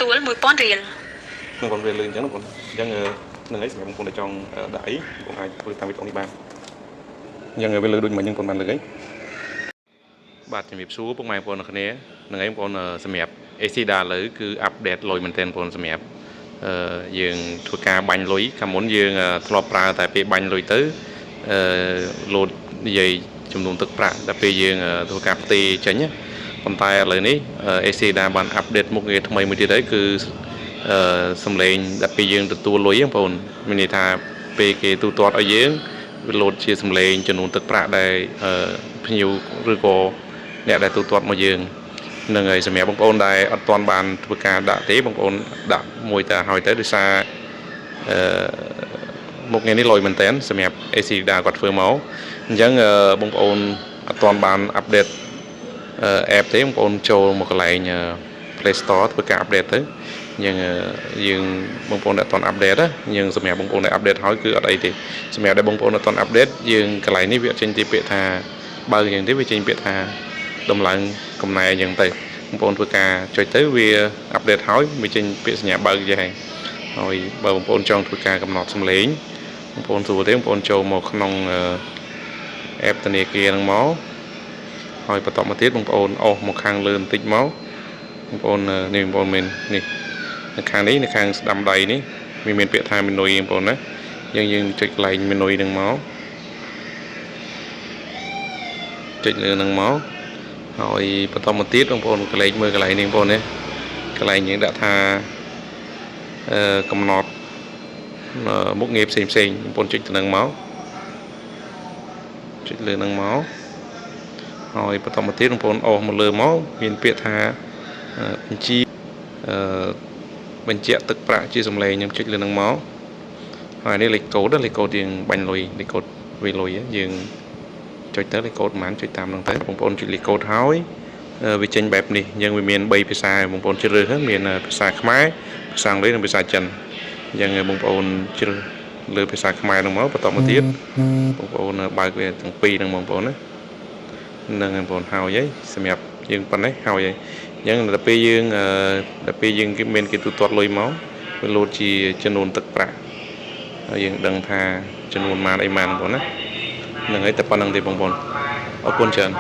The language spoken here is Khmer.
ទទួល1000រៀល នឹងបងវាលឿនអញ្ចឹងបងអញ្ចឹងនឹងឯងសម្រាប់បងប្អូនដែលចង់ដាក់អីបងអាចធ្វើតាមវីដេអូនេះបានអញ្ចឹងវាលឺដូចមិញហ្នឹងបងបានលឺអីបាទជំរាបសួរពុកម៉ែបងប្អូនអ្នកគ្នានឹងឯងបងប្អូនសម្រាប់ ACLEDA ឥឡូវគឺ update លុយមែនទែនបងប្អូនសម្រាប់យើងធ្វើការបាញ់លុយកាលមុនយើងធ្លាប់ប្រើតែពេលបាញ់លុយទៅអឺលោតនិយាយចំនួនទឹកប្រាក់តែពេលយើងធ្វើការផ្ទេរចេញណាប៉ុន្តែឥឡូវនេះ ACLEDA បាន update មុខងារថ្មីមួយទៀតហើយគឺ សំឡេងដល់ពេលយើងទទួលលុយហ្នឹងបងប្អូនមានន័យថាពេលគេទូទាត់ឲ្យយើងវាលោតជាសំឡេងចំនួនទឹកប្រាក់ដែលភ្ញៀវឬក៏អ្នកដែលទូទាត់មកយើងនឹងហើយសម្រាប់បងប្អូនដែលអត់ទាន់បានធ្វើការដាក់ទេបងប្អូនដាក់មួយតែហើយទៅដោយសារអឺមុខងារនេះលយមែនតើសម្រាប់ ACLEDA គាត់ធ្វើមកអញ្ចឹងបងប្អូនអត់ទាន់បាន update app ទេបងប្អូនចូលមកកន្លែង Play Store ធ្វើការ update ទៅយើងយើងបងប្អូនដែលអត់ទាន់ update ណាយើងសម្រាប់បងប្អូនដែល update ហើយគឺអត់អីទេសម្រាប់ដែលបងប្អូនអត់ទាន់ update យើងកន្លែងនេះវាអត់ចេញទីពាក្យថាបើកយ៉ាងទេវាចេញពាក្យថាដំឡើងកំណែអញ្ចឹងទៅបងប្អូនធ្វើការចុចទៅវា update ហើយវាចេញពាក្យសញ្ញាបើកយ៉ាងហើយបើបងប្អូនចង់ធ្វើការកំណត់សំឡេងបងប្អូនស្រួលទេបងប្អូនចូលមកក្នុង app ធនាគារហ្នឹងមកហើយបន្តមកទៀតបងប្អូនអូសមកខាងលើបន្តិចមកបងប្អូននេះបងប្អូនមាននេះនៅខាងនេះនៅខាងស្ដាំដៃនេះវាមានពាក្យថា menu បងប្អូនណាយើងយើងចុចកន្លែង menu ហ្នឹងមកចុចលើហ្នឹងមកហើយបន្តមកទៀតបងប្អូនកន្លែងមើលកន្លែងនេះបងប្អូននេះកន្លែងយើងដាក់ថាអឺកំណត់មុខងារផ្សេងផ្សេងបងប្អូនចុចទៅនឹងមកចុចលើហ្នឹងមកហើយបន្តមកទៀតបងប្អូនអូសមកលើមកមានពាក្យថាបញ្ជីអឺបញ្ជាក់ទឹកប្រាក់ជាសម្លេងខ្ញុំចុចលើនឹងមកហើយនេះលេខកូដលេខកូដយើងបាញ់លុយលេខកូដវាលុយយើងចុចទៅលេខកូដប្រហែលចុចតាមនឹងទៅបងប្អូនចុចលេខកូដហើយវាចេញបែបនេះយើងវាមាន3ភាសាបងប្អូនជ្រើសរើសមានភាសាខ្មែរភាសាអង់គ្លេសនិងភាសាចិនអញ្ចឹងបងប្អូនជ្រើសលើភាសាខ្មែរនឹងមកបន្តមកទៀតបងប្អូនបើកវាទាំងពីរហ្នឹងបងប្អូនណានឹងបងប្អូនហើយហើយសម្រាប់យើងប៉ុណ្ណេះហើយហើយអញ្ចឹងដល់ពេលយើងដល់ពេលយើងគេមានគេទូទាត់លុយមកវាលោតជាចំនួនទឹកប្រាក់ហើយយើងដឹងថាចំនួនប៉ុន្មានអីប៉ុន្មានបងប្អូនណាហ្នឹងហើយតែប៉ុណ្្នឹងទេបងប្អូនអរគុណច្រើន។